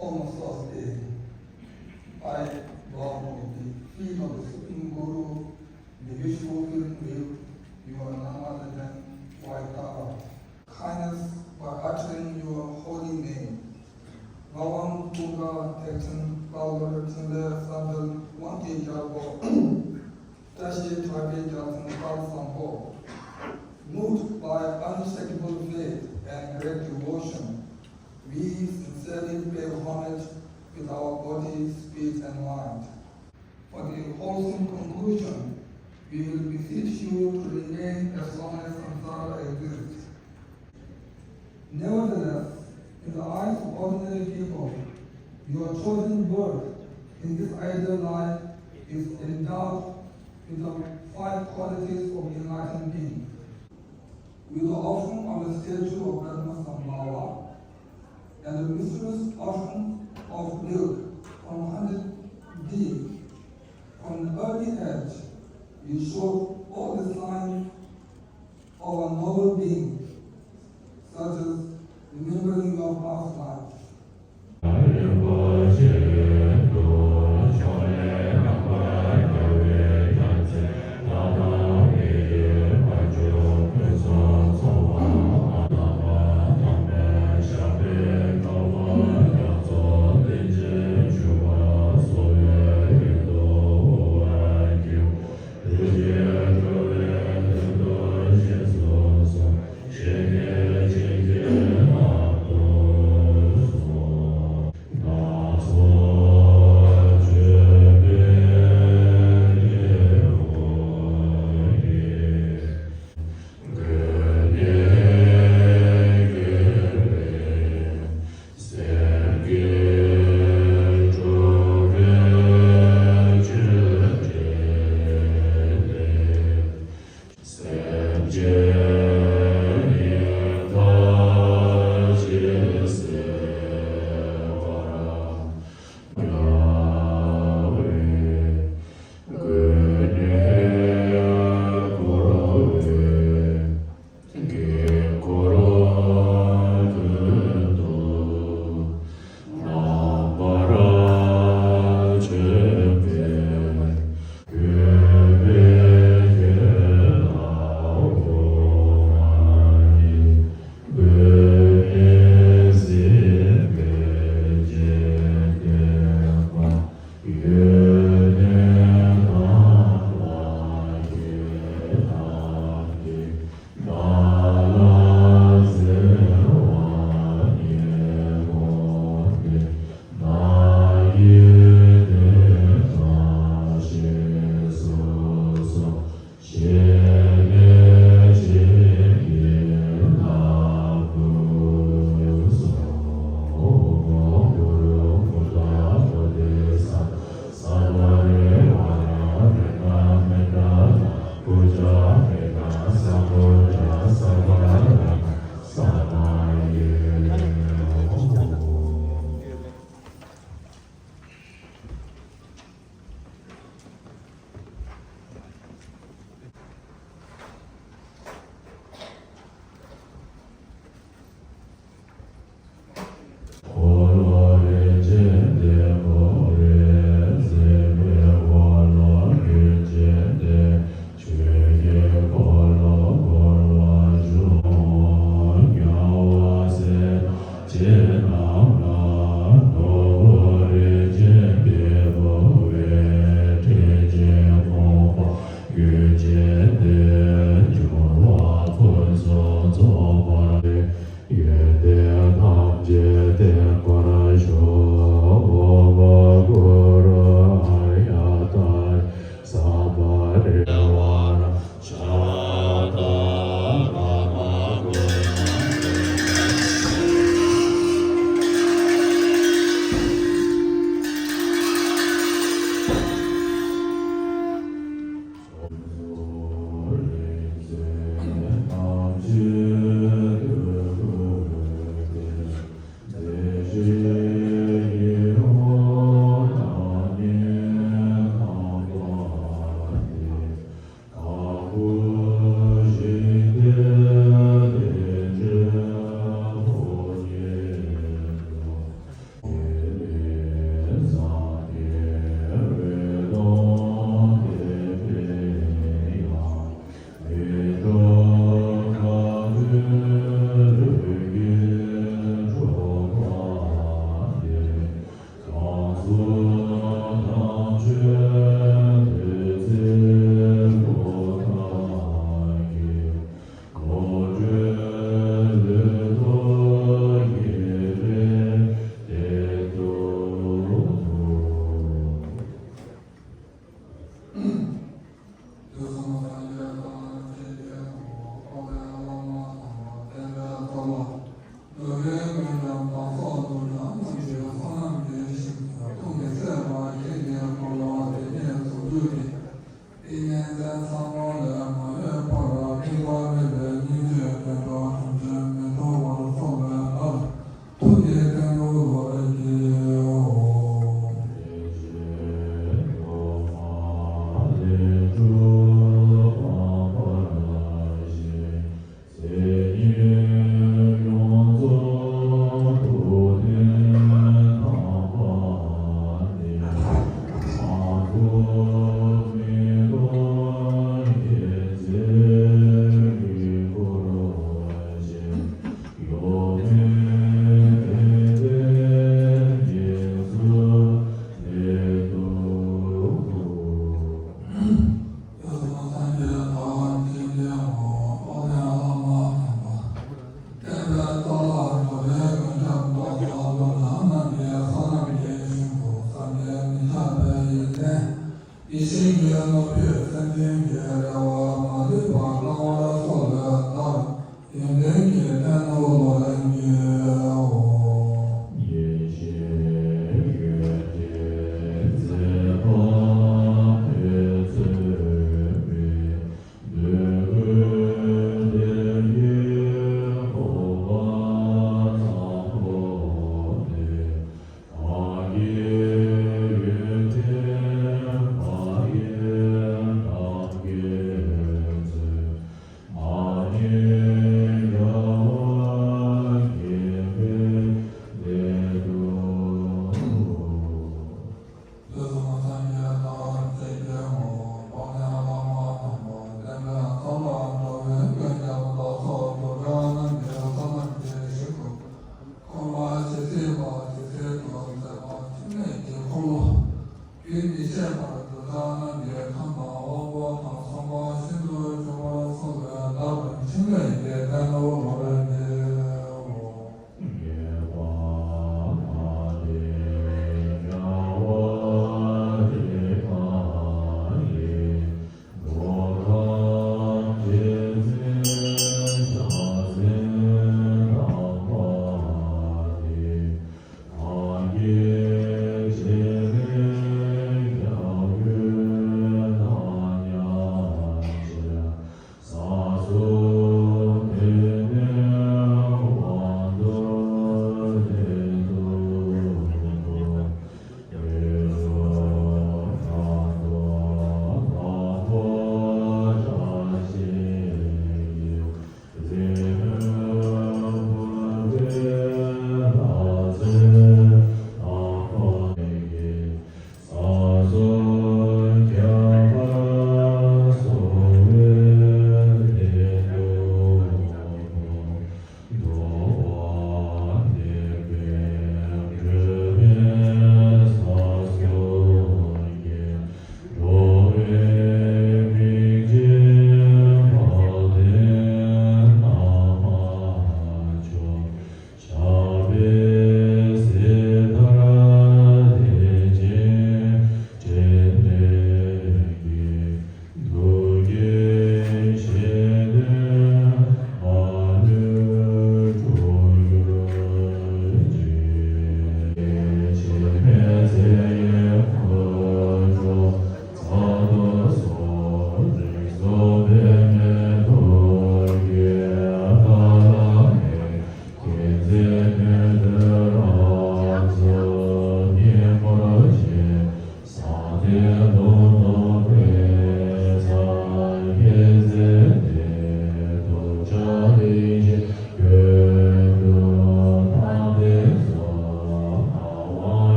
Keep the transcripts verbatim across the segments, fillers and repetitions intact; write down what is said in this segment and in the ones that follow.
Om Swastiayi. I bow at the feet of the Supreme Guru, the visual field with you are none other than White Tara. Kindness by uttering your holy name. Ngawang Tunga Tekten Kalwar Tinle Sandal Wanti Jalbo. Tashi Tabi Jalsan Kalsambo. Moved by unshakable faith and great devotion, we sincerely pay homage with our body, spirit, and mind. For the wholesome conclusion, we will beseech you to remain as long as samsara exists. Nevertheless, in the eyes of ordinary people, your chosen birth in this ideal life is endowed with the five qualities of enlightened being. With the offering of the statue of Padma Sambhava and the mysterious offering of milk from hundred deep, from an early age, you showed all the signs of a noble being, such as remembering your past life.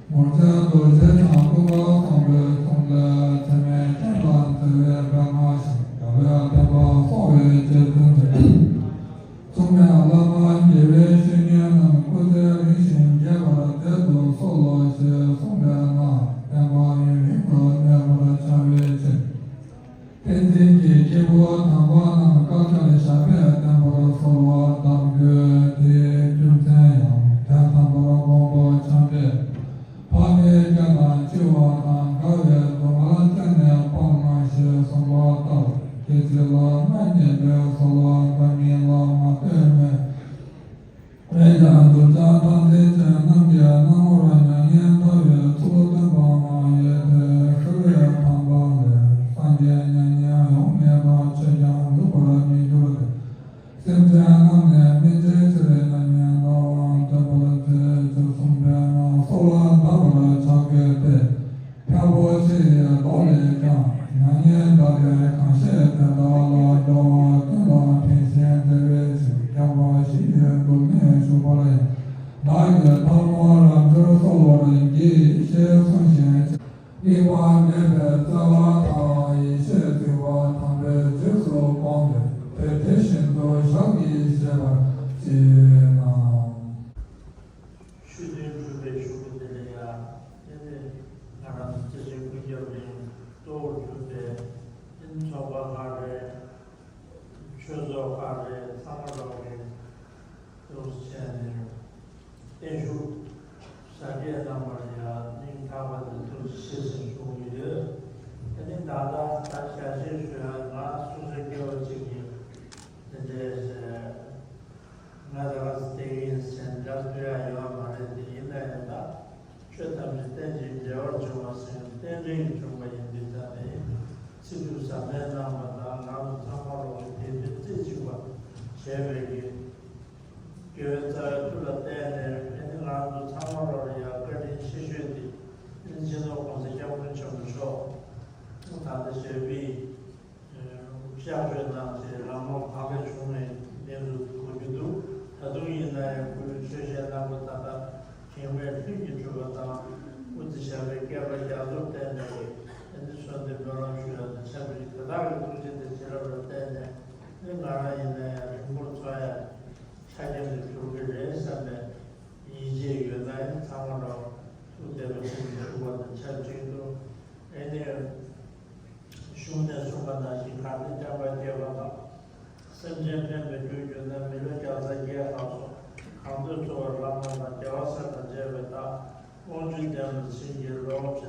ངོར་ཆེན་རྡོ་རྗེ་འཆང་ཀུན་དགའ་བཟང་པོའི་གསུང་ལས། ཚད་མེད་མཁྱེན་དང་བརྩེ་བའི་པདྨ་ཞིང་། རྒྱལ་བའི་བསྟན་པ་གསོ་བའི་རྗེ་བཙུན་འདྲ། མཚུངས་མེད་བླ་མ་དགེ་བའི་བཤེས་གཉེན་རྣམས། སྐུ་ཚེ་རིང་ཞིང་རྒྱས་པར་མཛད་དུ་གསོལ་ལོ་ཞེས་གསུངས་པས་ན། བསྟན་པ་ཡུན་རིང་དུ་གནས་པར་བྱ་བའི་ཕྱིར། བསྟན་འཛིན་གྱི་སྐྱེས་བུ་དམ་པ་རྣམས་བཀའ་ཁྱབ་ཞབས་པད་བརྟན་པར་གསོལ་བ་གདབ་དགོས། དེའི་རྒྱུ་མཚན་ཡང་དོན་དམ་པར་དགོངས་པ་འཆང་བས། ཕ་མའི་སྐྱོན་དང་འཆི་བ་དང་། དགའ་བའི་སྡུག་བསྔལ་ཅི་ནས་སྤང་ཞེས་གསུངས་པ་ལྟར། སྐྱེ་འཆི་ལ་མ་མཉེས་པའི་གསོལ་བ་འདེབས་མིན་ལ་མ་ལྟོས་མོད། འོན་ཀྱང་གདུལ་བྱ་བསྟན་འཛིན་ཅན་རྣམས་ཀྱི་སྣང་ངོར་མྱ་ངན་འདའ་བའི་ཚུལ་སྟོན་པའང་ཡོད་དེ། གསོལ་བའི་དམ་པ་ལས། སངས་རྒྱས་མྱ་ངན་ཡོང་མེད་པ། ཆོས་ཀྱང་འགྲུབ་པར་མི་འགྱུར་ཏེ། སེམས་ཅན་རྣམས་ནི་སྨིན་བྱེད་ཕྱིར། མྱ་ངན་འདའ་བ་སྟོན་པར་མཛོད། ཅེས་གསུངས་པས་ན། གསོལ་བ་གདབ་པར་བྱ་དགོས་ཏེ། ཕལ་པོ་ཆེ་ཡི་མདོ་ལས་ཀྱང་། མྱ་ངན་འདའ་བའི་གང་བཤད་དེ་དག་ལ། དགེ་བ་ཀུན་ལ་ཕན་ཞིང་བདེ་བའི་ཕྱིར། སྐྱོབ་པ་བཞི་ཡི་སྡུག་བསྔལ་ཞི་བར་ཡང་། བདག་གིས་ཐལ་མོ་རབ་སྦྱར་གསོལ་བར་བགྱི། ཞེས་གསུངས་ཤིང་། དམིགས་པ་མེད་པའི་བརྩེ་བ་དང་། ཡེ་ཤེས་འཛིན་པ་དམ་པའི་རྗེས་སུ་དགོངས་ཏེ། དེ་དེ་བཞིན་དུ་ཞབས་ཀྱིས་བཞེས་པར་བགྱི་ན། ཆོས་མཐུན་གྲུབ་པའི་ཤོག་གུ་དེ་ལ་ཡ། དེ་ནི་ང་རང་ཚོ་བརྩེ་ཆེན་ཀུན་ཁྱབ་གླིང་གཙོ་བོར་གྱུར་པའི་ཚོགས་པ་ཁག་རེད། ཆོས་ཚོགས་ཁག་རེད། ཚང་མ་ལོག་གིས་ཐུགས་རྗེ་ཆེ་ནས་བརྟན་བཞུགས་གཟབ་རྒྱས་གནང་བར་ཡང་སྙིང་ཐག་པ་ནས་ཐུགས་རྗེ་ཆེ་ཟེར་ཞུ་གི་ཡོད། དེ་ནི་ད་ལྟ་ད་ཞལ་བཞེས་ཞུ་ཡ་ང་སོ་སོའི་སྐལ་བ་གཅིག་གིས་དེ་འདྲའི་ང་ད་ག་ཚོད་བསྡད་ཀྱི་ཡིན་ཟེར་འདྲ་ལྟོས་ཡ་ཡོད་མ་རེད། དེ་ཡིན་ན་ཡང་ད་ཆོས་ཐམས་ཅད་རྟེན་ཅིང་འབྲེལ་བར་འབྱུང་བ་ཟེར་རྟེན་འབྲེལ་གྱི་བྱུང་བ་ཡིན་པའི་ཆ་ནས་ཚིག་སྒྲུབ་ཟབ་གནད་གནང་བ་དང་། ང་ཚོ་ཚང་མ་ལོག་གིས་དེ་དུས་རྩེ་གཅིག་པ་བྱས་པའི་གི་དགེ་བའི་རྩ་བའི་མཐུ་ལ་བརྟེན་ནས། ཨ་ནི་ང་ཚོ་ཚང་མ་ལོག་ལ་ཡང་བཀའ་དྲིན་ཆེ་ཤོས་དེ་ཨ་ནི་སྤྱི་ནོར་༸གོང་ས་༸སྐྱབས་མགོན་ཆེན་པོ་མཆོག་ད་ལྟ་ཞབས་པད་གཤགས་བཅོས་གནང་བྱས་ལམ་ལྷོང་གང་ལེགས་བྱུང་བའི་གནས་ཚུལ་གོ་རྒྱུ་འདུག་ད་དུང་ཡིན་ན་ཡང་སྐུའི་ཆོས་བཤད་གནང་སྒོ་ད་ལྟ་གེགས་མེད་ལྷུན་གྱིས་གྲུབ་པ་དང་། སྐུ་ཚེ་ཞབས་པད་བསྐལ་པ་རྒྱ་མཚོར་བརྟན་པའི་ཨ་ནི་གསོལ་འདེབས་སྨོན་ལམ་ཞུ་ཡ་དང་ཆབས་ཅིག་དེ་དག་གི་ཐུགས་རྗེ་དང་བྱིན་རླབས་ལ་བརྟེན་ནས་ཨ་ནི་ང་རང་ཡིན་ན་ཡང་རིང་པོར་འཚོ་ཡ་ཆ་རྐྱེན་དེ་འབྱོར་གྱི་རེད་བསམ་པའི་ཡིད་ཆེས་ཡོད་ན། ཨ་ནི་ཚང་མ་ལ་ཐུགས་བདེ་བའི་ཐུགས་ཀྱི་ཞུ་བ་དང་ཆབས་ཅིག་ཏུ་ཨ་ནི། གཞུང་ནས་གསུངས་པ་ནང་བཞིན། གང་དེ་སྤྱན་པ་སྐྱེས་པ་དང་། སེམས་ཅན་ཕན་པའི་རྒྱུར་གྱུར་ན། མི་ལོ་བརྒྱ་རྩ་བརྒྱད་ལྷག་སོགས། གང་འདོད་འཚོ་བར་བླ་མ་དང་། རྒྱལ་བ་སྲས་དང་བཅས་པའི་བདག་དབང་ཕྱུག་བསྟན་པར་བྱིན་གྱིས་རློབས་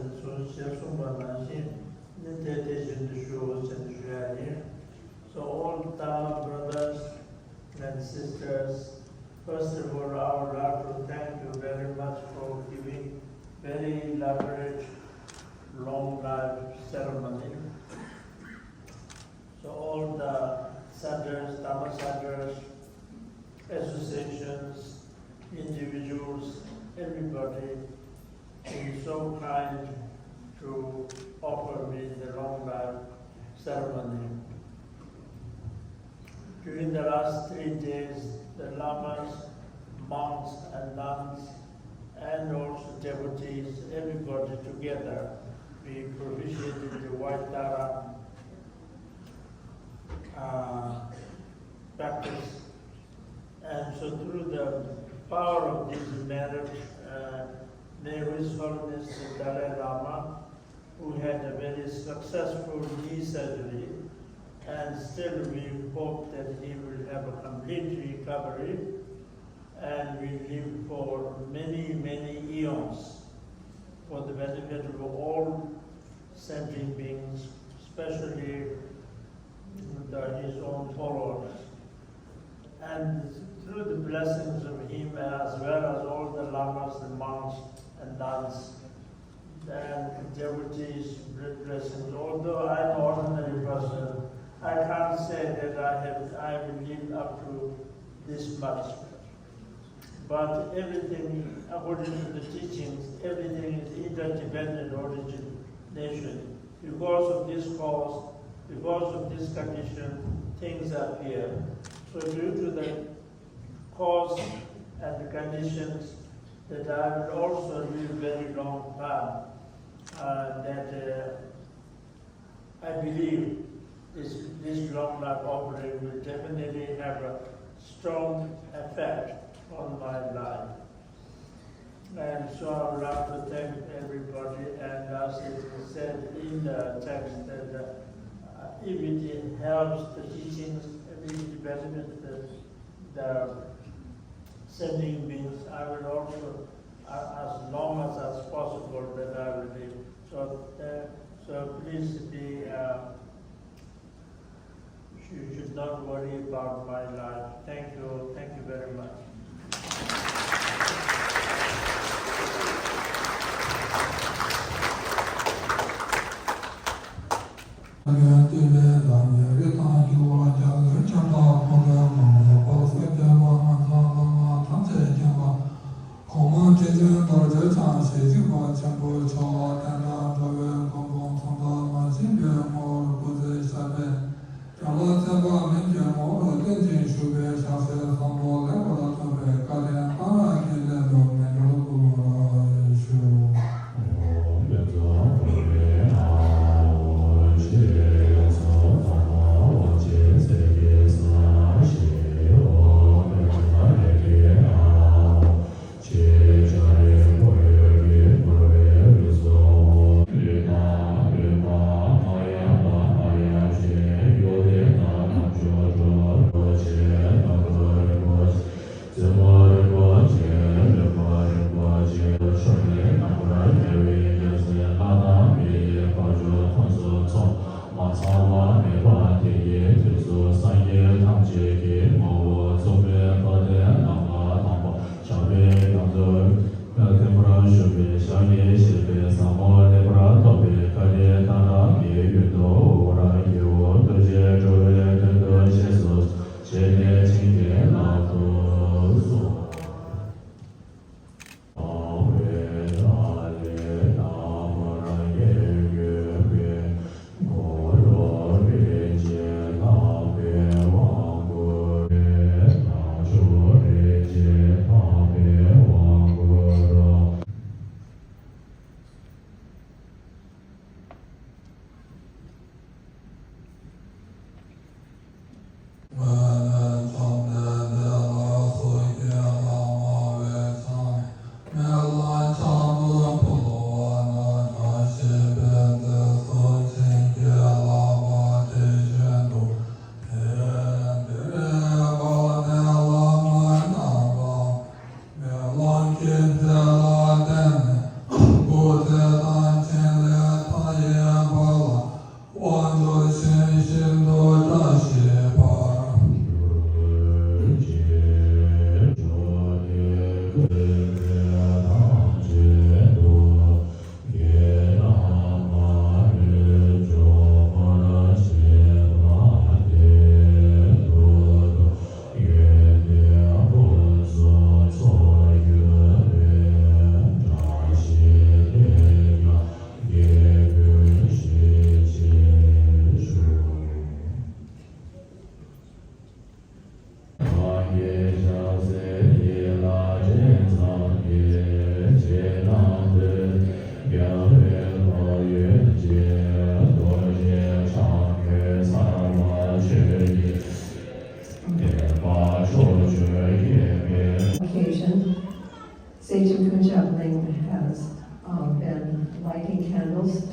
ཟེར་གསུངས་པ་ནང་བཞིན་ནི་དེ་དེ་བཞིན་དུ་ཞུའོ་ཟེར་ནས་ཞུ་ཡ་ཡིན། So all Dharma brothers and sisters, first of all, I would like to thank you very much for giving very elaborate long life ceremony. So all the centers, Dharma centers, associations, individuals, everybody, He is so kind to offer me the long life ceremony. During the last three days, the lamas, monks, and nuns, and also devotees, everybody together, we propitiated the White Tara, uh, practice. And so through the power of this merit, uh, may His Holiness the Dalai Lama, who had a very successful knee surgery, and still we hope that he will have a complete recovery and will live for many, many eons for the benefit of all sentient beings, especially the, his own followers. And through the blessings of him, as well as all the lamas and monks and nuns and devotees, blessings, although I'm an ordinary person, I can't say that I have, I will live up to this much. But everything, according to the teachings, everything is interdependent origination. Because of this cause, because of this condition, things appear. So due to the cause and the conditions, that I will also live very long time, uh, that, uh, I believe this, this long life offering will definitely have a strong effect on my life. And so I would like to thank everybody, and as it is said in the text, that, uh, if it helps the teachings, if it benefits the, the sending beings, I will also, uh, as long as, as possible, that I will live. So, uh, so please be, uh, you should not worry about my life. Thank you. Thank you very much. སྟོན་པའི་བདག་ཉིད་རིགས་དང་རྒྱུ་བ་རྒྱལ་བའི་ཁྱབ་བདག་ཁོང་གི་ངོ་བོ་འཕགས་སྐྱོབ་པ་ང་དང་བླ་མ་ཐམས་ཅད་མཁྱེན་པ། གོང་མ་ཁྲི་བཙུན་རྡོ་རྗེ་འཆང་ཞལ་གཅིག་པ་ཆེན་པོ་མཆོག་དེ་འདྲ་འགྲོ་བའི་མགོན་པོ་མཚམས་མཐའ་མ་ཕྱིན་པའི་ངོ་བོར་སྐུ་ཚེ་ཞབས་པད་རྒྱ་ལ་ཚད་པ་མིན་གྱི་ངོ་བོར་བརྟན་ཅིང་བཞུགས་པའི་ཞབས་སྲས་བཟང་པོ་ལེགས་པར་ཐོབ་པའི་བཀའ་དྲིན་གཏང་རག་གི་ལས་ལ་མི་འགྲོ་ཐུབ་པར་ཞུ། has uh, been lighting candles.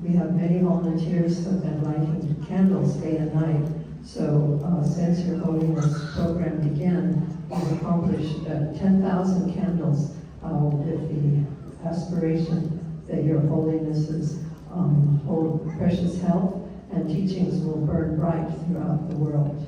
We have many volunteers who have been lighting candles day and night. So uh, since Your Holiness program began, we've accomplished uh, ten thousand candles uh, with the aspiration that Your Holinesses um, hold precious health and teachings will burn bright throughout the world.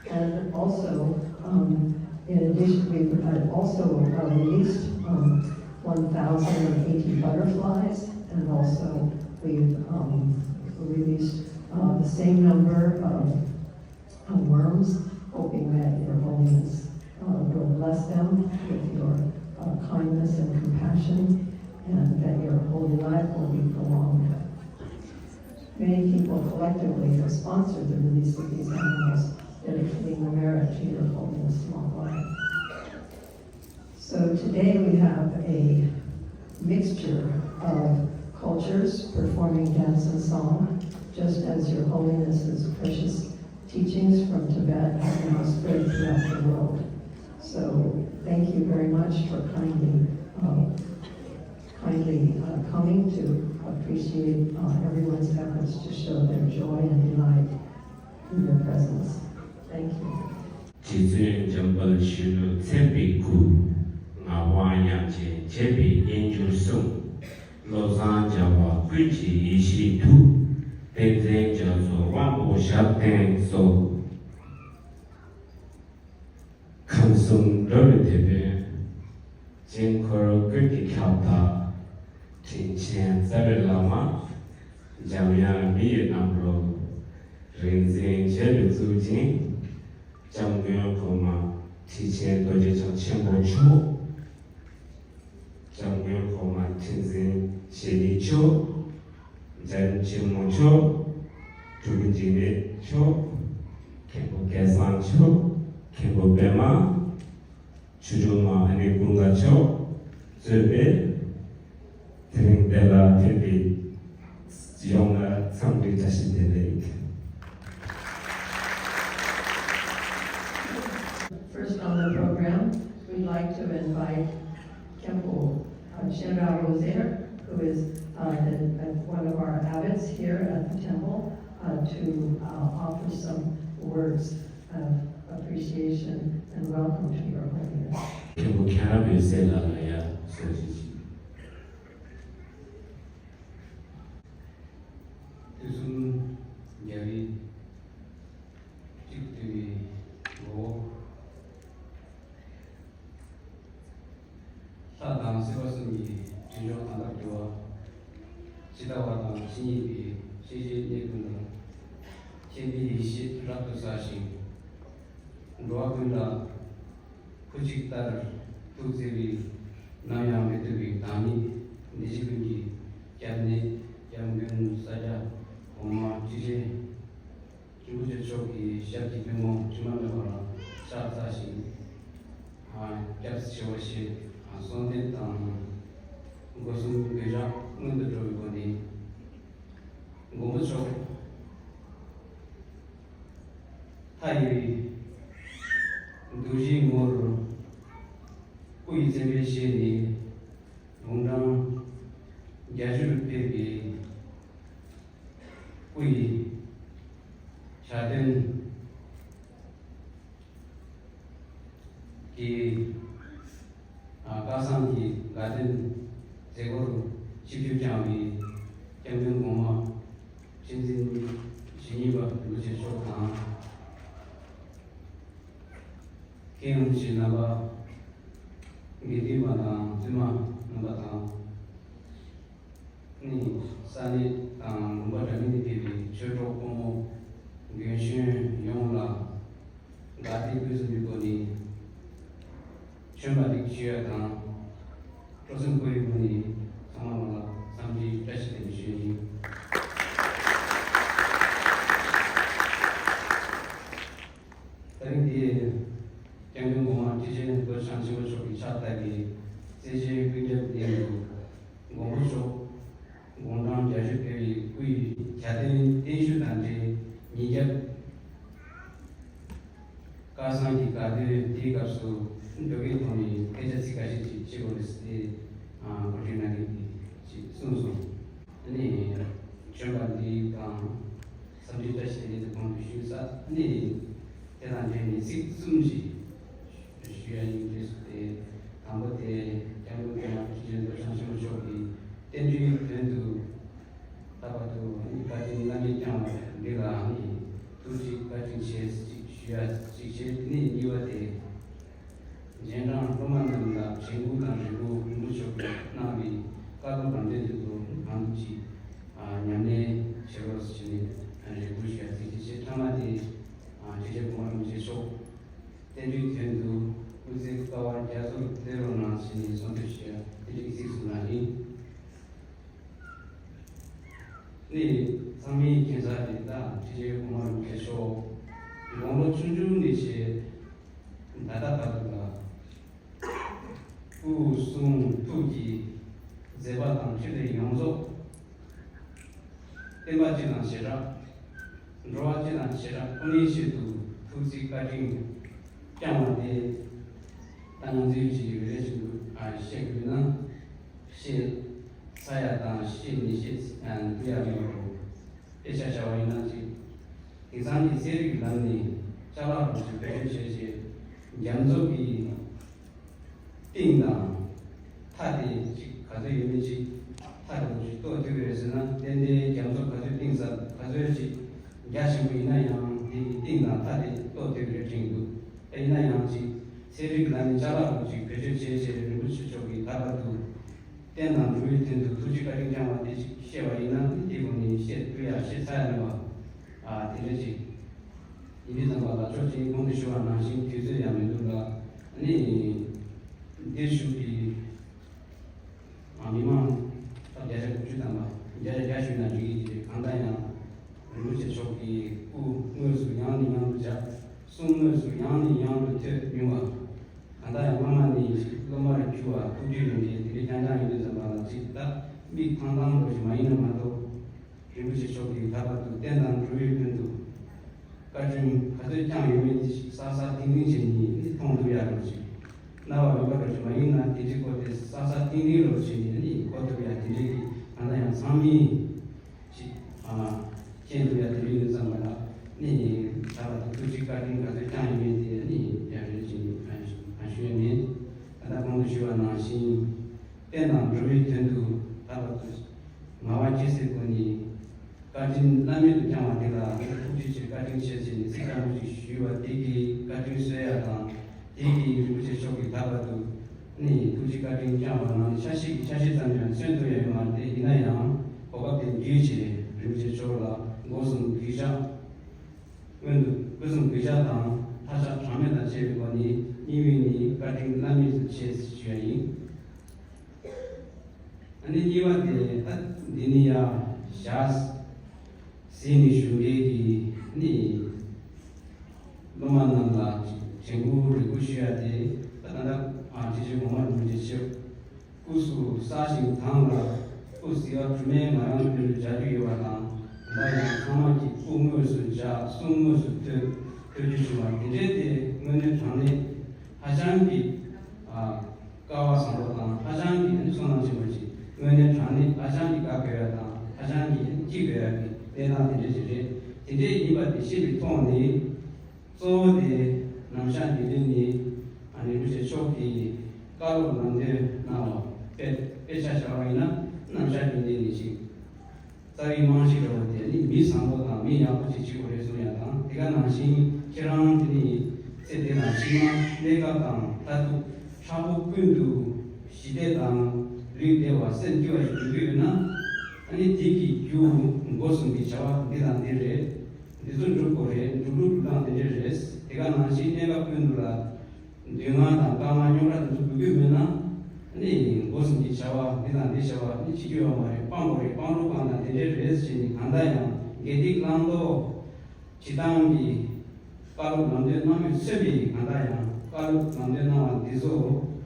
And also, um, in addition, we've uh, also uh, released um, one thousand eighty butterflies, and also we've um, released uh, the same number of uh, worms, hoping that Your Holiness uh, will bless them with your uh, kindness and compassion, and that your holy life will be prolonged. Many people collectively have sponsored the release of these animals, dedicating the merit to Your Holiness Mongkwe. So today we have a mixture of cultures performing dance and song, just as Your Holiness's precious teachings from Tibet have now spread throughout the world. So thank you very much for kindly uh, kindly uh, coming to appreciate uh, everyone's efforts to show their joy and delight in your presence. Thank you. རྗེ་བཙུན་འཇམ་དཔལ་གཞོན་ནུ་མཚན་དཔེའི་སྐུ། ངག་དབང་དབྱངས་ཅན་བྱམས་པའི་རྣལ་འབྱོར་གསུམ། བློ་བཟང་རྒྱལ་བ་ཀུན་གྱི་ཡེ་ཤེས་མཐུ། བསྟན་འཛིན་རྒྱ་མཚོ་དབང་པོ་ཞབས་བརྟན་སོགས། ཁམས་གསུམ་འགྲོ་བའི་དེད་དཔོན། དཀྱིལ་འཁོར་ཀུན་གྱི་ཁྱབ་བདག་དྲིན་ཆེན་རྩ་བའི་བླ་མ། འཇམ་དབྱངས་མི་ཡི་རྣམ་རོལ། རིག་འཛིན་རྒྱལ་བའི་གཙུག་རྒྱན། སྐྱབས་མགོན་གོང་མ་ཁྲི་ཆེན་རྡོ་རྗེ་འཆང་ཆེན་པོ་མཆོག། སྐྱབས་མགོན་གོང་མ་ཁྲི་འཛིན་ཞལ་གཉིས་མཆོག། འཇམ་ཆེན་མོ་མཆོག། སྤྲུལ་སྐུ་འཇིགས་མེད་མཆོག། མཁན་པོ་སྐལ་བཟང་མཆོག། མཁན་པོ་པདྨ། ཆོས་སྒྲོན་མ་ཨ་ནེ་ཀུན་དགའ་མཆོག་གཙོས་པའི་དེ་རིང་འདི་ལ་ཕེབས་པའི་ཡོངས་ལ་འཚམས་འདྲི་བཀྲ་ཤིས་བདེ་ལེགས། First on the program, we'd like to invite Khenpo uh, Shenra Rosaire, who is uh, the, uh, one of our abbots here at the temple, uh, to uh, offer some words of appreciation and welcome to Your Holiness. མཁན་པོ་ཁྱ་ར་བའི་སྲས་ལགས་ལ་ཡང་གསུང་བཤད་ཞུ། དུས་གསུམ་རྒྱལ་བའི་གཅིག་བསྡུས་པའི་ངོ་བོ། ལྷ་དང་སྲིད་པ་གསུམ་གྱི་དྲིན་མཆོག་དང་པོར་གྱུར་པ། ཇི་ལྟ་བ་དང་ཇི་སྙེད་པའི་ཤེས་བྱའི་གནས་ཀུན་ལ་མཁྱེན་པའི་ཡེ་ཤེས་རབ་ཏུ་གསལ་ཞིང་། འགྲོ་བ་ཀུན་ལ་སྐུ་གཅིག་ལྟར་ཐུགས་བརྩེ་བའི་ནམ་ཡང་མི་ཐུབ་པའི་བདག་ཉིད་འདི་ཕྱི་ཀུན་གྱི་སྐྱབས་གནས་སྐྱབས་མགོན་ས་སྐྱ་གོང་མ་ཁྲི་ཆེན་རིན་པོ་ཆེ་མཆོག་གི་ཞབས་ཀྱི་པུས་མོ་དྲི་མ་མེད་པར་ཕྱག་འཚལ་ཞིང་། སྐྱབས་སུ་མཆིའོ་ཞེས་གསོལ་འདེབས་དང་། སྒོ་གསུམ་གུས་ཕྱག་སྔོན་དུ་འགྲོ་བའི་སྒོ་ནས། མགོན་པོ་མཆོག་མཐའ་ཡས་པའི་རྡོ་རྗེའི་ངོ་བོར་སྐུ་ཡི་མཚན་དཔེ་བཞེས་ནས་དགུང་གྲངས་བརྒྱད་ཅུར་ཕེབས་པའི་སྐུ་ཡི་ཞལ་སྟོན་གྱི་ཨ་བསྐལ་བཟང་གི་དགའ་སྟོན་མཛད་སྒོར་ཆིབས་བསྒྱུར་བསྐྱངས་པའི་སྐྱབས་མགོན་གོང་མ་ཁྲི་འཛིན་ཇི་སྙེད་པ་རིན་པོ་ཆེ་མཆོག་དང་། མཁན་ཡོངས་ཀྱི་རྣམ་པ། དགེ་འདུན་པ་དང་བཙུན་མ་རྣམ་པ་དང་། ནི་ས་གནས་དང་ལུང་པ་འདྲ་མིན་ནས་ཕེབས་པའི་ཆོས་གྲོགས་ཕོ་མོ་རྒན་གཞོན་ཡོངས་ལ་དགའ་བདེ་སྐུ་གཟུགས་ཀྱི་སྒོ་ནས་བྱོན་པ་ལེགས་ཞུ་ཡ་དང་སྤྲོ་སེམས་འཁོལ་བའི་ངང་ནས་ཚང་མ་ལ་འཚམས་འདྲི་བཀྲ་ཤིས་བདེ་ལེགས་ཞུ་ཡིན། ད་རིང་འདིའི་སྐྱབས་མགོན་གོང་མ་ཁྲི་ཆེན་རྡོ་རྗེ་འཆང་ཆེན་པོ་མཆོག་གིས་ཕྱག་བཏབ་པའི་རྩེ་ཆེན་ཀུན་ཁྱབ་གླིང་དུ་མགོན་པོ་མཆོག་དགུང་གྲངས་བརྒྱད་ཅུ་ཕེབས་པའི་སྐུ་ཡི་གྱ་སྟོན་བརྟན་བཞུགས་དང་འབྲེལ་ཉིན་རྒྱབ་བསྐལ་བཟང་གི་དགའ་སྟོན་དེའི་སྐབས་སུ་འབྲུག་རྒྱལ་ཁོང་ནས་སྐད་ཆ་ཚིག་འགའ་ཤས་ཅིག་བྱེད་དགོས་རེད་ཟེར་ཏེ། གསུངས་སོང་། ཨ་ནི་བྱོན་པ་འདི་དང་འཚམས་འདྲི་བཀྲ་ཤིས་བདེ་ལེགས་དུ་གོང་དུ་ཞུས་ས། ཨ་ནི་དེ་དང་འབྲེལ་ནས་ཚིག་གསུམ་ཞིག་ཞུ་ཡ་ཡིན། རེད་སོ། དེ་དང་པོ་དེ་སྐྱབས་མགོན་པདྨ་ཁྲི་ཆེན་རྡོ་རྗེ་འཆང་ཆེན་པོ་མཆོག་གིས་བསྟན་འགྲོའི་དོན་དུ་ད་བར་དུ་ཨ་ནི་བཀའ་དྲིན་བླ་མེད་བསྐྱངས་པ་འདི་ལ་ཨ་ནི་ཐུགས་རྗེ་བཀའ་དྲིན་ཆེ་ཞིག་ཞུ་ཡ་ཅིག་བྱས། དེ་ནས་གཉིས་པ་དེ། རྗེས་འབྲང་སློབ་མ་རྣམས་ལ་དྲན་སྐུལ་དང་རེ་སྐུལ། རིན་པོ་ཆེ་མཆོག་གིས་གནང་བའི་བཀའ་སློབ་ལམ་སྟོན་དེ་ཚོ་གང་ཐུབ་ཀྱིས་ཨ་ཉམས་ལེན་བྱེད་རོགས་ཞེས་ནས་རེ་སྐུལ་ཞུ་ཡ་ཚིག་གཅིག་བྱས། ཐ་མ་དེ་ཨ་ཁྲི་ཆེན་གོང་མ་རིན་པོ་ཆེ་མཆོག་བསྟན་འགྲོའི་དོན་དུ་སྐུ་ཚེ་བསྐལ་པ་རྒྱ་མཚོར་བརྟན་རོགས་གནང་ཞེས་ནས་གསོལ་འདེབས་ཞུ་ཡ་དེ་འདྲའི་ཚིག་གསུངས་པ་ཡིན། ནི་ཚང་མས་མཁྱེན་གསལ་རེད། ད་ཁྲི་ཆེན་གོང་མ་རིན་པོ་ཆེ་མཆོག་དགུང་ལོ་ཆུང་ཆུང་ནས་བྱས་ད་ལྟ་བར་དུ་ལ་སྐུ་གསུང་ཐུགས་ཀྱི་མཛད་པ་དང་འཕྲིན་ལས་ཡོངས་རྫོགས་བསྟན་པ་སྤྱི་དང་བྱེ་བྲག་འགྲོ་བ་སྤྱི་དང་བྱེ་བྲག་ཁོ་ནའི་ཆེད་དུ་ཐུགས་བརྩེ་བཀའ་དྲིན་བསྐྱངས་པ་དེ་ད་ང་ཚོའི་ཅིག་རེ་རེ་བཞིན་དུ་ཨ་བཤད་དགོས་ན་བཤད་ཚར་ཡ་དང་བཤད་མི་བཤད་ཨ་འདུ་ཡ་མེད་པར་དཔེ་ཆ་བཞག་པ་ཡིན་ན་ཅིག་དེང་སང་གི་ཚན་རིག་ལམ་ནས་ཅ་ལག་རོགས་ཀྱི་བེད་སྤྱོད་བྱས་རྗེས་རྒྱ་མཚོ་གི་གཏིང་དང་མཐའ་དེ་ཅིག་ག་ཚོད་ཡོད་མེད་ཅིག་མཐའ་དེ་ཅིག་རྟོགས་ཐུབ་ཀྱི་རེད་ཟེར་ན། ཏན་ཏན་རྒྱ་མཚོ་ག་ཚོད་གཏིང་ཟབ་ག་ཚོད་ཅིག་རྒྱ་ཆེན་པོ་ཡིན་ན་ཡང་དེ་གི་གཏིང་དང་མཐའ་དེ་རྟོགས་ཐུབ་ཀྱི་རེད་དྲན་གྱི་འདུག་ད་ཡིན་ན་ཡང་ཅིག་ཚན་རིག་ལམ་ནས་ཅ་ལག་རོགས་ཅིག་བེད་སྤྱོད་བྱས་བྱས་རིན་པོ་ཆེ་མཆོག་གིས་ད་བར་དུ་བསྟན་དང་འགྲོ་བའི་དོན་དུ་ཐུགས་རྗེ་བཀའ་དྲིན་བསྐྱངས་པ་དེ་ཅིག་བཤད་པ་ཡིན་ན་དེའི་སྒོ་ནས་བཤད་ཐུབ་ཡ་བཤད་ཚར་ཡ་མེད་པ་ཨ་དེ་འདྲ་ཅིག་ཡིན་དུས་ཙམ་པ་ལ་ཕྱོགས་གཅིག་གོང་དུ་ཞུ་བ་ནང་བཞིན་དུས་ཚོད་ཡང་མི་འདུག་ལ། ཨ་ནི་འདིར་བཞུགས་པའི་ཨ་མི་མང་ད་བརྒྱ་ཆ་དགུ་བཅུ་ཐམ་པ་བརྒྱ་ཆ་བརྒྱ་ཞུས་ན་འགྲིག་གི་རེད། གང་ལྟར་ཡང་རིན་པོ་ཆེ་མཆོག་གི་སྐུ་དངོས་སུ་ཡང་ནས་ཡང་དུ་མཇལ། གསུང་དངོས་སུ་ཡང་ནས་ཡང་དུ་ཐོས་མྱོང་བ། གང་ལྟར་ཡང་སྔ་མ་ནས་སློབ་མར་གྱུར་བ་ཐུགས་རྗེ་ཡོན་ཏན་དེ་འདྲའི་རྐྱང་རྐྱང་ཡིན་དུས་ཙམ་པ་ལ་ཅིག་ད་མིག་ཐང་ཐང་འགྲོ་ཞིག་མ་ཡིན་ན་མ་གཏོགས། རིན་པོ་ཆེ་མཆོག་གིས་ད་བར་དུ་བསྟན་དང་འགྲོ་བའི་དོན་དུ་བཀའ་དྲིན་ག་ཚོད་བསྐྱངས་ཡོད་མེད་དེ་ཞིག་གསལ་གསལ་ཐིང་ཐིང་བྱས་ནས་ནི་མཐོང་ཐུབ་ཡག་རོགས་བྱེད། རྣ་བ་མེད་པ་རོགས་བྱེད་མ་ཡིན་ན་དེ་འདྲའི་སྐོར་དེ་གསལ་གསལ་ཐིང་ཐིང་རོགས་བྱས་ནས་ནི་གོ་ཐུབ་ཡག་དེ་འདྲའི་གི་གང་ལྟར་ཡང་ཚང་མས་ཞིག་ཨ་མཁྱེན་ཐུབ་ཡག་དེ་འདྲའི་ཡིན་ཙམ་པ་ལ་ནི་ད་བར་དུ་ཐུགས་རྗེ་བཀའ་དྲིན་ག་ཚོད་བསྐྱངས་ཡོད་མེད་དེ་ནི་ཡག་རེད་ཅེས་ནི་ཨ་ཞུ་ཡོད་མེད། ད་ལྟ་གོང་དུ་ཞུས་པ་ནང་བཞིན། བསྟན་དང་འགྲོ་བའི་དོན་དུ་ད་བར་དུ་ངལ་བ་ཇི་སྲིད་བསྐུལ་ནས་བཀའ་དྲིན་བླ་མེད་དུ་བསྐྱངས་པ་འདི་ལ་ཐུགས་རྗེ་ཆེ་བཀའ་དྲིན་ཆེ་ཟེར་ནས་ཚིག་སྐམ་པོ་ཞིག་ཞུས་པ་དེ་གིས་བཀའ་དྲིན་གསོལ་ཡ་དང་དེ་གིས་རིན་པོ་ཆེ་མཆོག་གིས་ད་བར་དུ་ནི་ཐུགས་རྗེ་བཀའ་དྲིན་བསྐྱངས་པ་ནང་ཆ་ཤས་ཀྱི་ཆ་ཤས་ཙམ་ཡང་མཚོན་ཐུབ་ཡ་ཡོད་མ་རེད། དེ་ཡིན་ན་ཡང་གོ་སྐབས་དེ་བརྒྱུད་བྱས་རིན་པོ་ཆེ་མཆོག་ལ་སྒོ་གསུམ་གུས་ཕྱག་སྔོན་དུ་སྐུ་གསུང་གུས་ཕྱག་དང་ལྷག་ཕྱག་གྲངས་མེད་དང་བཅས་པའི་སྒོ་ནས་སྙིང་དབུས་ནས་བཀའ་དྲིན་བླ་མེད་དུ་ཆེ་ཞུ་ཡ་ཡིན། ཨ་ནི་གཉིས་པ་དེ་ད་འདི་ནི་ཡ་ཞག་ཟིན་ནས་ཞུ་མཁན་གྱི་ནི་སློབ་མ་རྣམས་ལ་དྲན་སྐུལ་རེ་སྐུལ་ཞུ་ཡ་དེ་ད་ད་ལྟ་ཨ་ཁྲི་ཆེན་གོང་མ་རིན་པོ་ཆེ་མཆོག་སྐུ་གཟུགས་གསལ་ཞིང་དྭངས་ལ་སྐུ་བསིལ་བ་དྲི་མེད་ངང་ཡང་དུ་མཇལ་རྒྱུ་ཡོད་པ་དང་། ད་ཡང་ཚང་མ་གིས་སྐུ་དངོས་སུ་མཇལ་གསུང་དངོས་སུ་ཐོས་ཐོས་རྒྱུ་བྱུང་བ་དེ་འདྲའི་དེ་དངོས་གནས་དྲང་གནས་ཧ་ཅང་གི་ཨ་སྐལ་བ་བཟང་པོ་དང་ཧ་ཅང་གི་ཨ་ནི་བསོད་ནམས་ཆེན་པོ་ཅིག་དངོས་གནས་དྲང་གནས་ཧ་ཅང་གི་དགའ་དགོས་ཡ་དང་ཧ་ཅང་གི་སྐྱིད་དགོས་ཡ་གི་གནས་སྟངས་དེ་འདྲ་ཅིག་རེད། དེ་འདྲའི་ཡིན་པ་དེ་ཤེས་པའི་ཐོག་ནས། གཙོ་བོ་དེ་རྣམ་གཞག་འདི་ལས་ནི་ཨ་ནི་རིན་པོ་ཆེ་མཆོག་གིས་བཀའ་སློབ་ལམ་སྟོན་གནང་བ་དཔེ་དཔེ་ཆ་བཞག་པ་ཡིན་ན་རྣམ་གཞག་འདི་ལས་ནི་ཞིག་རྩ་བའི་རྨང་གཞི་འདྲ་བོ་དེ་ནི་མི་བཟང་པོ་དང་མི་ཡག་པོ་ཅིག་བྱེད་དགོས་རེད་གསུངས་ཡ་དང་། དེ་ག་ནང་བཞིན་ཁྱེད་རང་དེ་ནི་ཚེ་འདི་ལ་ཕྱི་མ་གནས་སྐབས་དང་མཐར་ཐུག་ཕྲག་པོ་ཀུན་ཏུ་ཞི་བདེ་དང་ལུས་བདེ་བ་སེམས་སྐྱིད་པ་ཞིག་འགྲུབ་ཀྱི་ཡོད་ན། ཨ་ནི་དེ་གི་རྒྱུ་སྒོ་གསུམ་གྱི་བྱ་བ་འདི་དང་འདི་རེད། འདི་ཚོ་སྒྲུབ་དགོས་རེད། སྒྲུབ་ལུགས་སྒྲུབ་སྟངས་དེ་འདྲ་རེད། དེ་ག་ནང་བཞིན་གནས་སྐབས་ཀུན་ཏུ་ལ་སྡུག་བསྔལ་དང་དཀའ་ངལ་རྙོག་དྲ་དེ་ཚོ་འདུག་གི་མེད་ན། ཨ་ནི་སྒོ་གསུམ་གྱི་བྱ་བ་འདི་དང་འདི་བྱ་བ་ནི་བྱེད་རྒྱུ་ཡོད་མ་རེད། སྤང་དགོས་རེད། སྤང་ལུགས་སྤང་སྟངས་དེ་འདྲ་རེད་ཟེར་ནས་གང་ལྟར་ཡང་དགེ་སྡིག་བླང་དོར་བྱེད་སྟངས་ཀྱི་བཀའ་སློབ་ལམ་སྟོན་གནང་མུས་མཚོན་པའི་གང་ལྟར་ཡང་བཀའ་སློབ་ལམ་སྟོན་གནང་བ་འདི་ཚོ་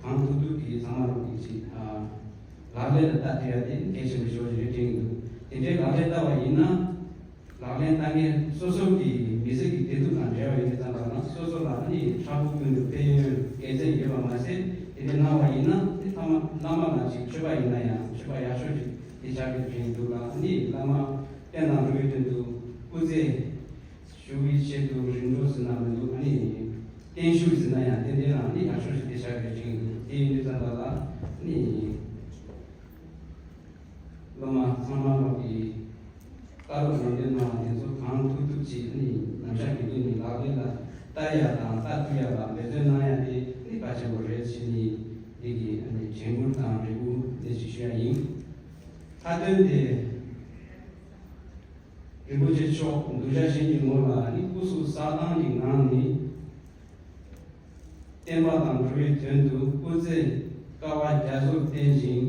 གང་ཐུབ་ཐུབ་ཀྱིས་ཚང་མ་ལོག་གིས་ཅིག་ལག་ལེན་ལ་བསྟར་ཐུབ་ཡ་དེ་གལ་ཆེན་པོ་ཞེ་པོ་ཅིག་རེད་དྲན་གྱི་འདུག་དེ་འདྲའི་ལག་ལེན་བསྟར་བ་ཡིན་ན། ལག་ལེན་བསྟར་མཁན་སོ་སོ་གི་མི་ཚེ་གི་བདེ་སྡུག་དང་འབྲེལ་བ་ཡོད་པའི་ཙམ་པ་ན་སོ་སོ་ལ་ནི་ཕྲག་པོ་ཀུན་ཏུ་ཕན་ཡོན་དགེ་མཚན་ཡོད་པ་མ་ཟད། དེ་འདྲ་གནང་བ་ཡིན་ན་ནི་ཐ་མ་བླ་མ་ལ་ཅིག་མཆོད་པ་ཡིན་ན་ཡང་མཆོད་པ་ཡག་ཤོས་ཅིག་ དེ་ཆགས་ཀྱི་དྲན་འདུག་ལ། ཨ་ནི་བླ་མ་བསྟན་དང་འགྲོ་བའི་དོན་དུ་སྐུ་ཚེ་ཞུ་བའི་ཆེད་དུ་རིམ་གྲོ་ཟེར་ན་མི་འདུག་ཨ་ནི་བརྟན་བཞུགས་ཟེར་ན་ཡང་ཏན་ཏན་རང་ནི་ཡག་ཤོས་ཤིག་དེ་ཆགས་ཀྱི་དྲན་འདུག་དེ་ཡིན་དུས་ཙམ་པ་ལ་ཨ་ནི། སློབ་མ་ཚང་མ་ལོག་གི་བཀའ་སློབ་ལམ་སྟོན་གནང་བ་དེ་ཚོ་གང་ཐུབ་ཐུབ་ཅིག་ནི་ནམ་ཞག་གི་དུས་ནི་ལག་ལེན་ལ་བསྟར་ཡ་དང་བསྟར་ཐུབ་ཡ་ལ་འབད་བརྩོན་གནང་ཡ་དེ་ནི་གལ་ཆེན་པོ་རེད་ཅེས་ནི་འདི་གི་ཨ་ནི་དྲན་སྐུལ་དང་རེ་སྐུལ་དེ་ཅིག་ཞུ་ཡ་ཡིན། མཐའ་དོན་དེ་རིན་པོ་ཆེ་མཆོག་གདུལ་བྱ་གཞན་གྱི་ངོ་ལ་ནི་སྐུ་གཟུགས་བསགས་སྟངས་ཀྱི་ངང་ནས། བསྟན་པ་དང་འགྲོ་བའི་དོན་དུ་སྐུ་ཚེ་དཀའ་བ་རྒྱ་མཚོར་བརྟན་ཅིང་།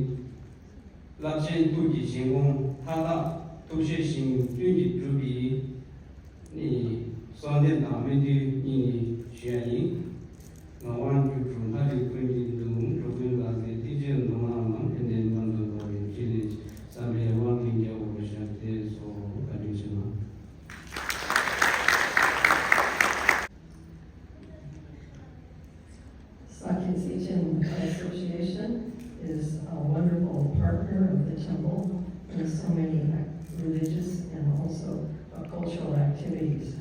རླབས་ཆེན་ཐུགས་ཀྱི་བཞེད་དགོངས་མཐའ་དག་ཐུགས་བཞེད་བཞིན་ཀུན་གྱིས་གྲུབ་པའི་ནི་གསོལ་འདེབས་དང་སྨོན་འདུན་སྙིང་ནས་ཞུ་ཡ་ཡིན། ངག་དབང་སྒྱུ་འཕྲུལ་ལྷ་རིགས་ཀུན་གྱི་གདུང་། འགྲོ་ཀུན་ལ་ཟེར་ཐེག་ཆེན་མདོ་སྔགས་ལམ། ཕན་བདེ་འབངས་དོན་དག་པའི་ཕྲིན་ལས་ཀྱི། བསམ་པའི་དབང་གིས་རྒྱལ་བར་བཞག་སྟེ་སོགས་བཀའ་དྲིན་ཆེ་གནང་། Sakya Tsechen Association is a wonderful partner of the temple in so many religious and also uh, cultural activities.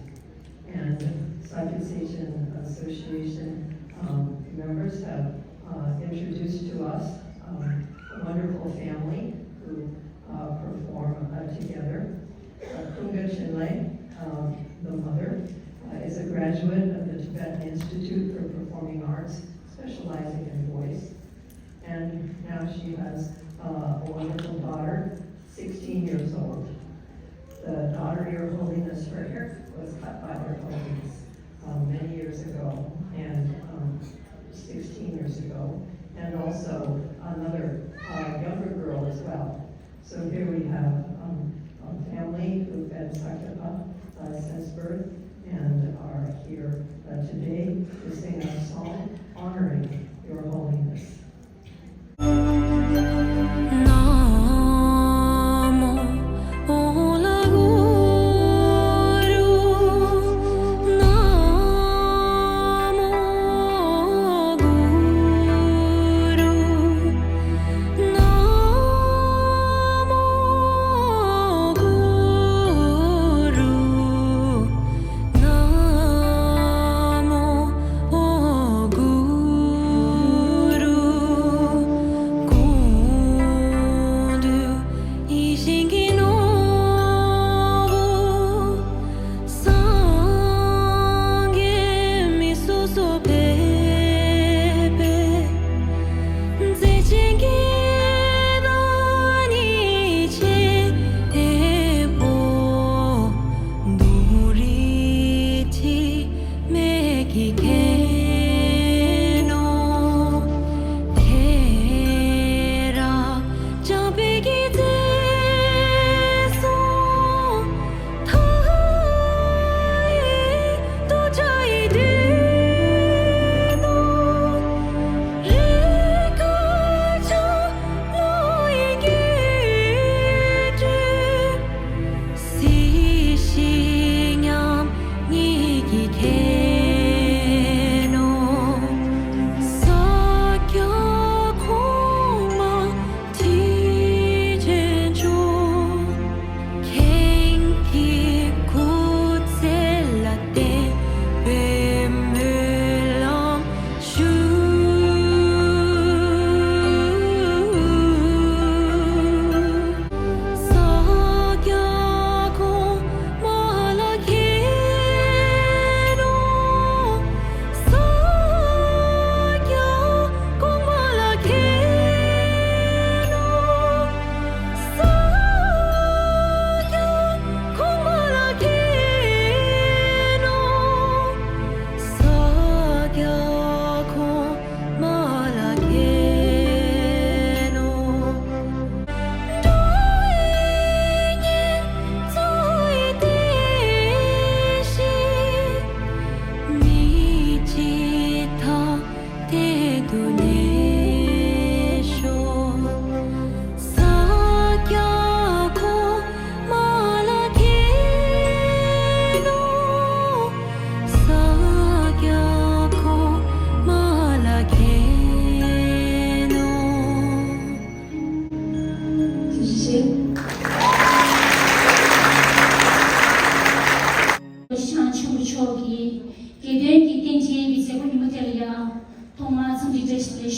And Sakya Tsechen Association um, members have uh, introduced to us um, a wonderful family who uh, perform uh, together. Uh, Kunga Chinle, um, the mother, uh, is a graduate of the Tibetan Institute for Performing Arts, specializing in voice. And now she has uh, a wonderful daughter, sixteen years old. The daughter, Your Holiness, her hair was cut by Your Holiness uh, many years ago, and um, sixteen years ago, and also another uh, younger girl as well. So here we have um, a family who've been Sakyapa uh, since birth and are here uh, today to sing a song honoring Your Holiness.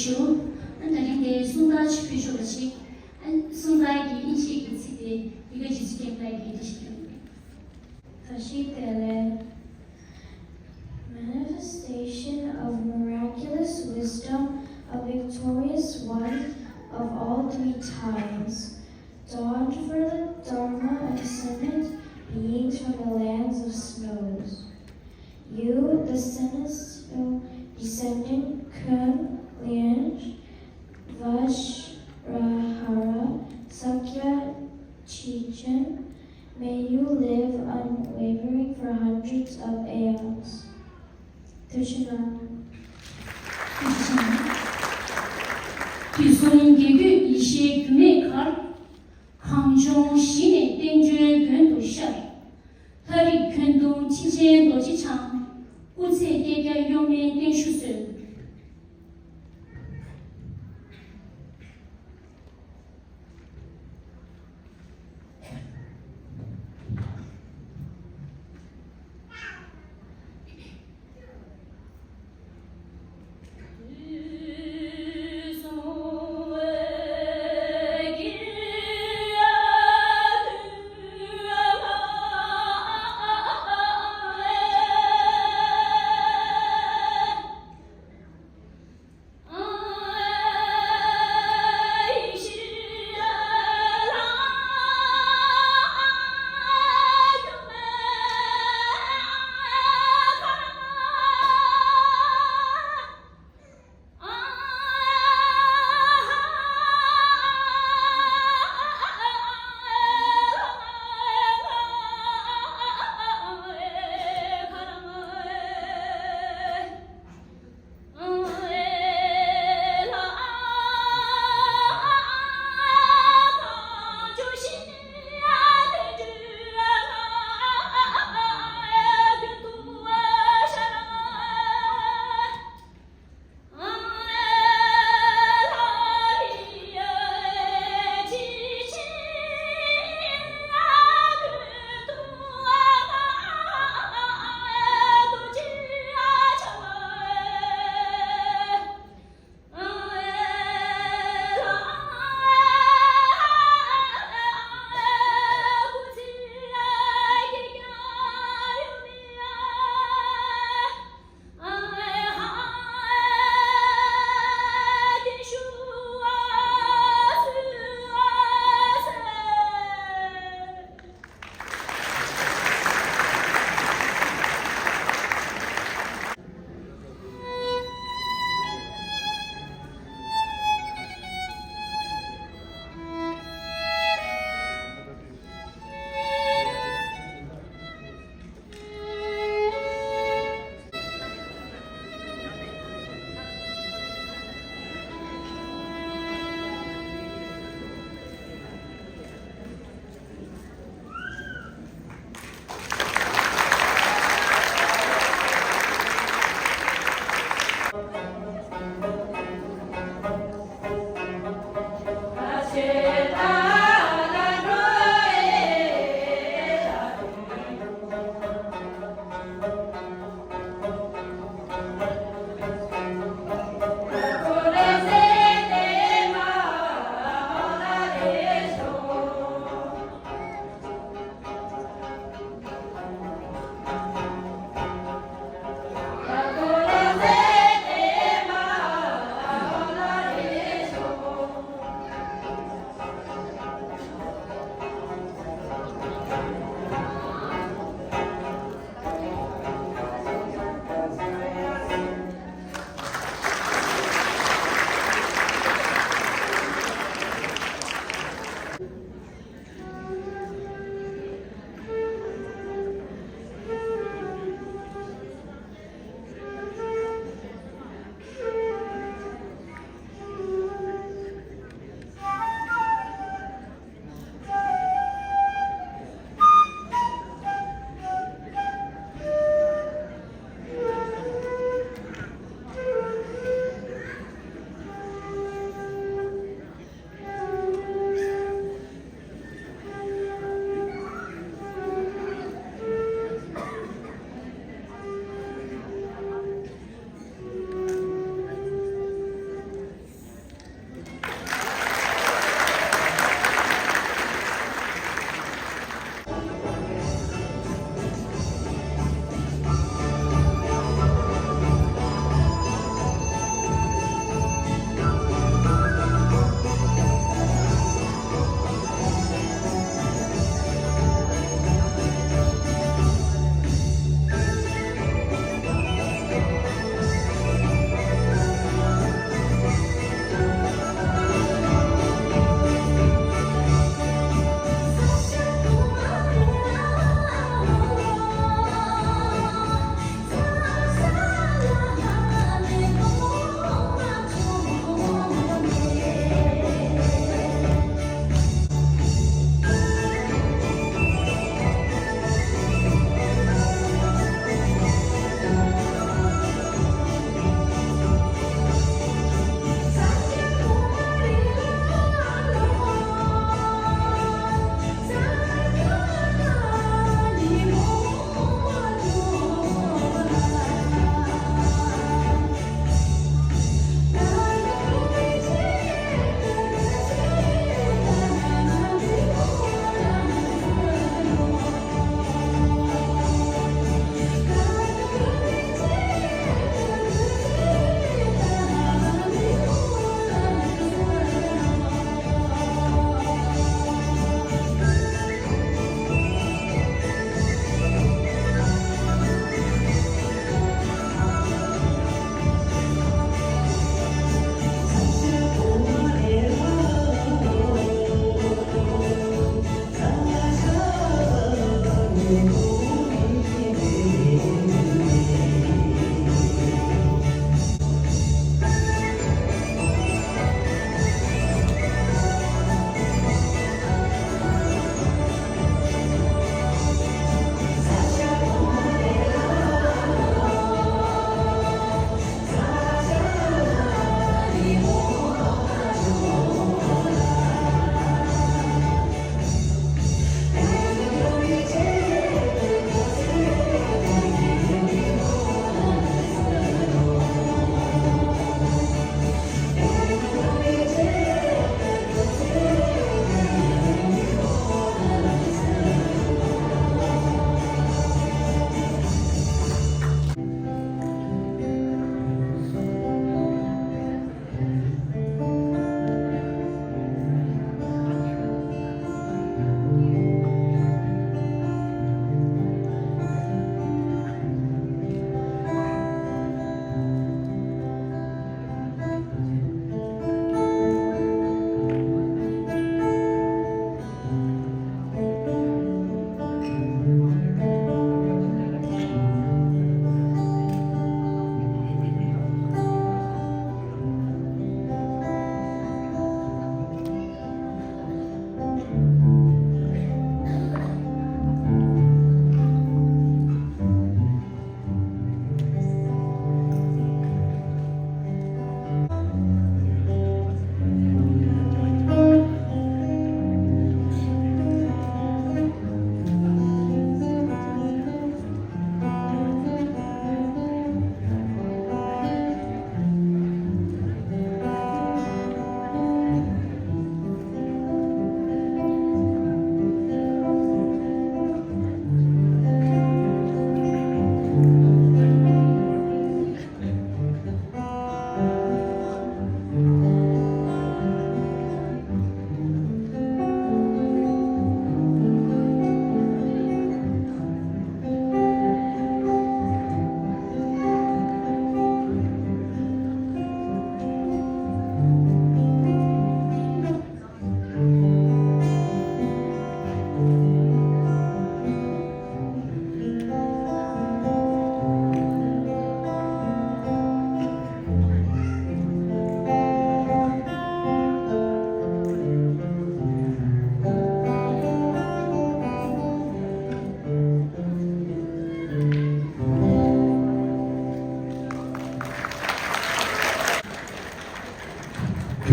ཞུ། ཨ་ད་རིང་དེ་གསུང་བརྡ་ཆུ་ཕུལ་ཆོག་པ་ཞིག་ཨ་གསུང་བརྡ་གི་དབྱིན་ཇིའི་གི་ཚིག་དེ་ཡི་གེ་རྗེ་བཙུན་སྐྱབས་ལགས་ཀྱིས་འདི་ཞིག་གི། ད་ཞིག་དེ་ལས། Manifestation of miraculous wisdom, a victorious one of all three times, dawned for the Dharma and summoned beings from the lands of snows. You, the celestial descendant Khön Lyenj Vajrahara Sakya Chichen, may you live unwavering for hundreds of aeons. ཐུགས་རྗེ་ཆེ། དུས་གསུམ་རྒྱལ་བརྒྱུད་ཡེ་ཤེས་རྒྱུད་སྨད་མཁར། གངས་ལྗོངས་གཞི་ནས་བསྟན་འགྲོའི་མགོན་དུ་ཤར། ལྷ་རིགས་ཁྱོན་བརྡུང་མཐིལ་ཅན་རྡོ་རྗེ་འཆང་། སྐུ་ཚེ་བསྐལ་བརྒྱར་གཡོ་མེད་བརྟན་བཞུགས་གསོལ།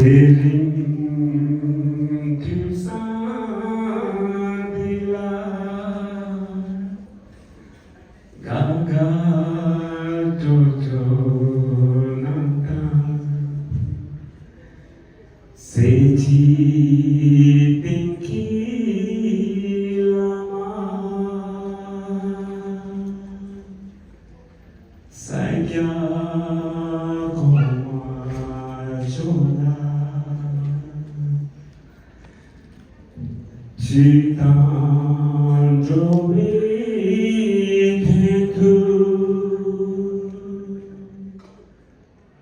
དེ་རིང་དུས་བཟང་འདི་ལ་དགའ་དགའ་སྤྲོ་སྤྲོ་གནང་དང་། གསེར་གྱི་སྟེང་གི་བླ་མ། ས་སྐྱ་གོང་མ་མཆོག་ལ། ཇི་ལྟར་འགྲོ་བའི་དོན་དུ།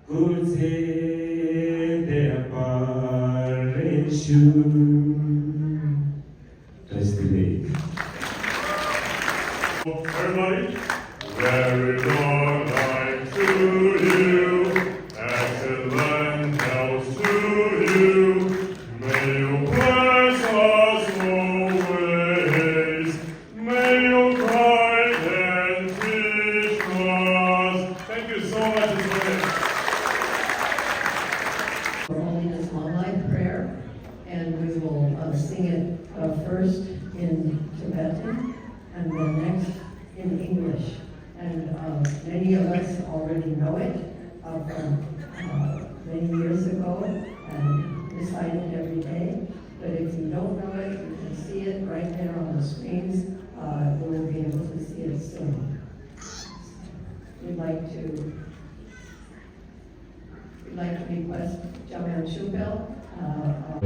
སྐུ་ཚེ་བརྟན་པར་ཞུ། Bless the day. Everybody, very long life to you, excellent health to you. May you bless us always. May you guide and teach us. Thank you so much, Mister Holiness Long Life Prayer, and we will uh, sing it uh, first in Tibetan and then next in English. And uh, many of us already know it uh, from uh, many years ago and recite it every day. But if you don't know it, you can see it right there on the screens. Uh, we'll be able to see it soon. We'd like to, we'd like to request Jamyang Shupel. Uh, uh,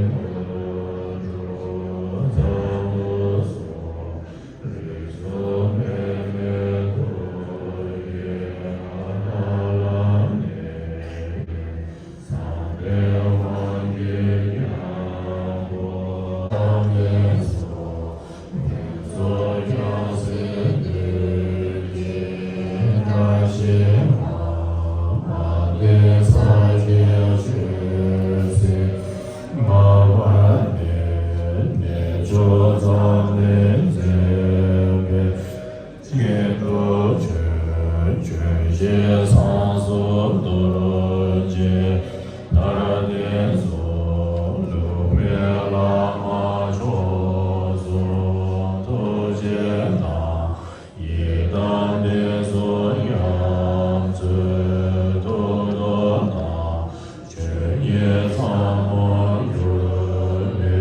ཆེད་དུ་ཆོས་ཆོས་བཤད་ཚངས་སུ་གཏོར་བྱེད། ལྷ་དེ་ཚོ་འབྲུག་པའི་བླ་མ་མཆོག་གསུམ་ཐུགས་རྗེ་དང་། ཡི་དམ་དེ་ཚོ་རྒྱ་མཚོའི་ཐུགས་རྡོ་དང་། ཆོས་ཉིད་ཚང་མར་གྱུར་པའི་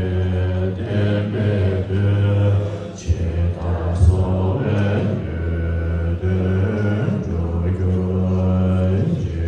བདེན་པའི་མཐུས། ཇི་ལྟར་གསོལ་བའི་ཡུལ་དུ་འགྲོ་གྱུར་ཅིག།